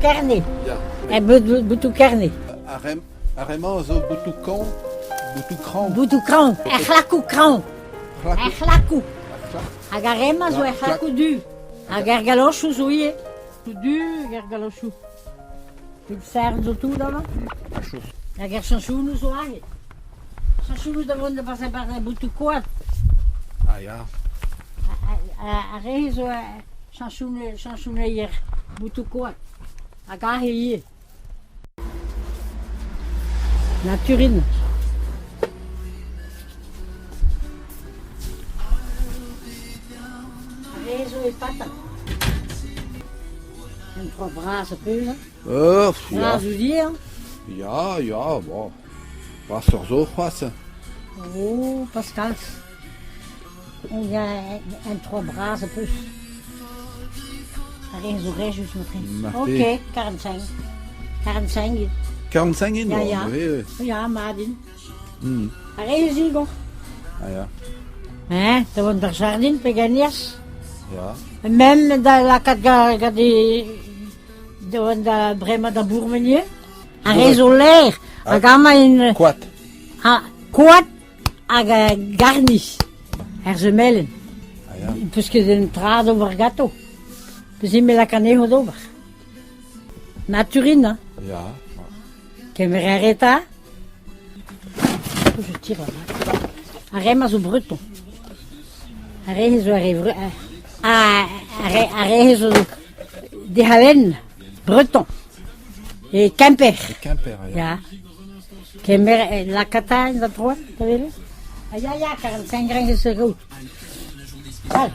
Kerne. Ya. Eh, botoù Kerne. Ar re, ar re-mañ a zo botoù kañv, botoù kraoñ. Botoù kraoñ, er c'hlakoù kraoñ. C'hlakoù. Er c'hlakoù. Ar c'hlak. Hag ar re-mañ zo er c'hlakoù du. Hag er galochoù zo ivez. Du hag er galochoù. Pet serr zo tout amañ? Ar chos. Hag er chañsonoù zo aze. Chañsonoù da vont da barzh ar botoù koad. Ah ya. Ar re zo chañsoneier botoù koad. Hag aze ivez. Naturine. Ar re zo e patat. Un dra bras a peus, hein? Ya. Bras out ivez, hein? Ya, ya, bon. Brasoc'h zo c'hoazh. Oh, Pascal. Un dra bras a peus. Ar re zo rejus matre. Ok, 45. 45. 45 int? Ya, ya. Oui, oui. Ya, mat int. Mm. Ar re zigoñ. Ah ya. Hein, da vont d'ar jardin pe ganeas. Ya. Même da lakaat gant e... Da vont da bremañ da bourmenier. Ar re zo ler. Hag amañ int... Koad. Ha koad hag garniz. Er semelen. Ah ya. Peus ket un tra d'ober ganto. Peus int bet lakaat anezho d'ober. Naturin, hein. Ya. Kemer a reta. Je tire là. Ar re-mañ zo breton. Ar re zo ar re vre... Ar re zo Dehalen, breton. E Kemper. E Kemper, ya. Ya. Kemer lakata en da droad, da welet. Ah ya, ya, 45 gramm eus gaout. Al,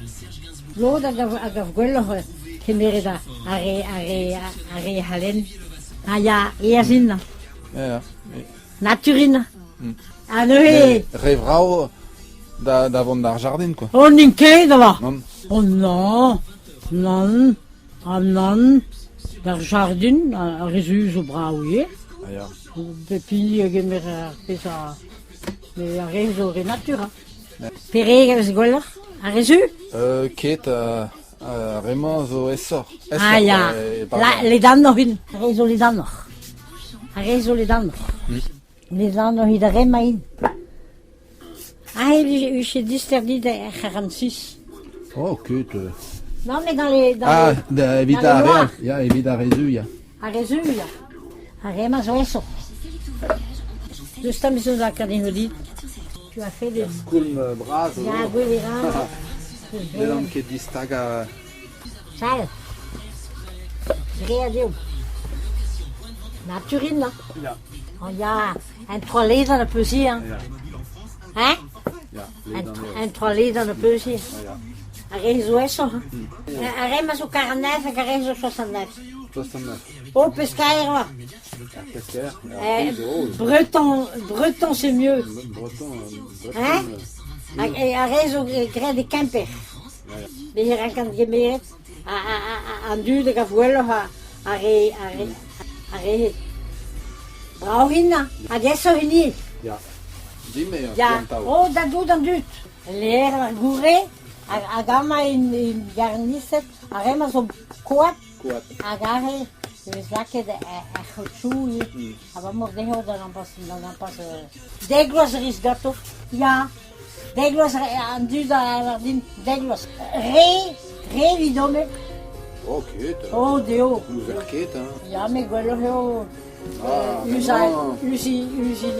lod a gav, a gav gwelloc'h kemeret ar re, ar re, ar re halen. Ah ya, eas int. Ya, ya. Natur int. Ha neuze... Re vrav da, da vont d'ar jardin, quoi. Oh, n'int ket, avat. Non. Oh non, non, ah nann, d'ar jardin, ar re zu zo brav ivez. Ah ya. Pep hini a gemer ar pezh a... Mais ar re zo re natur, hein. Pere a vez gwelloc'h? Ar re zu? Ket, ar re-mañ zo aesoc'h. Ah ya, ledanoc'h int. Ar re zo ledanoc'h. Ar re zo ledanoc'h. Ledanoc'h int ar re-mañ int. Ah, e dister dit er 46. Oh, ket. Non, mais dans les... Dans ah, les, da, evit dans ar les re, noirs. ya, evit ar re zu, ya. Ar re zu, ya. Ar re-mañ zo aesoc'h. Deus tamm zo lakaat en dit. Tu as fait des... Skoulm bras zo. Ya, gwell e ra. N'hellan ket distagañ. Sal. Re eo. Naturin, hein. Ya. Oh ya, un trois ledan a peus hein. Ya. Hein? Ya, Un trois ledan a peus Ya. Ar re zo aesoc'h, hein. Ar re-mañ zo 49 hag ar re zo 69. 69. Oh, peskaer oa. Ar peskaer. Eh, breton, breton c'est mieux. Breton, Hein? Hag ar re zo graet e Kemper. Bez e rankan gemeret an dud hag a gwelloc'h ar re, ar re, ar re brav int, hag aesoc'h int. Ya. Dime, Ya, oh, da dout an dud. Leer ar goure, hag amañ int garniset, ar re-mañ zo koad, Koad. hag aze e vez lakaet ar c'haoutchou ivez. Abalamour dezho da n'ampass da n'ampass dek vloaz a ris ganto. Ya, dek vloaz an dud a lavar din dek vloaz. Re, re evidon-me. Oh, ket. Oh, dezho. N'ouzer ket, hein. Ya, met gwelloc'h eo Ah, uzañ, vraiment. uziñ, uziñ,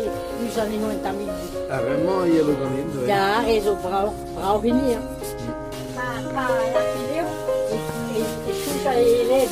uzañ eno un tammig. Ah, vraiment, il y a le ganin. Ya, re zo brav, brav hini, hein. Pa, pa lakaet eo, e, e, e choucha e len.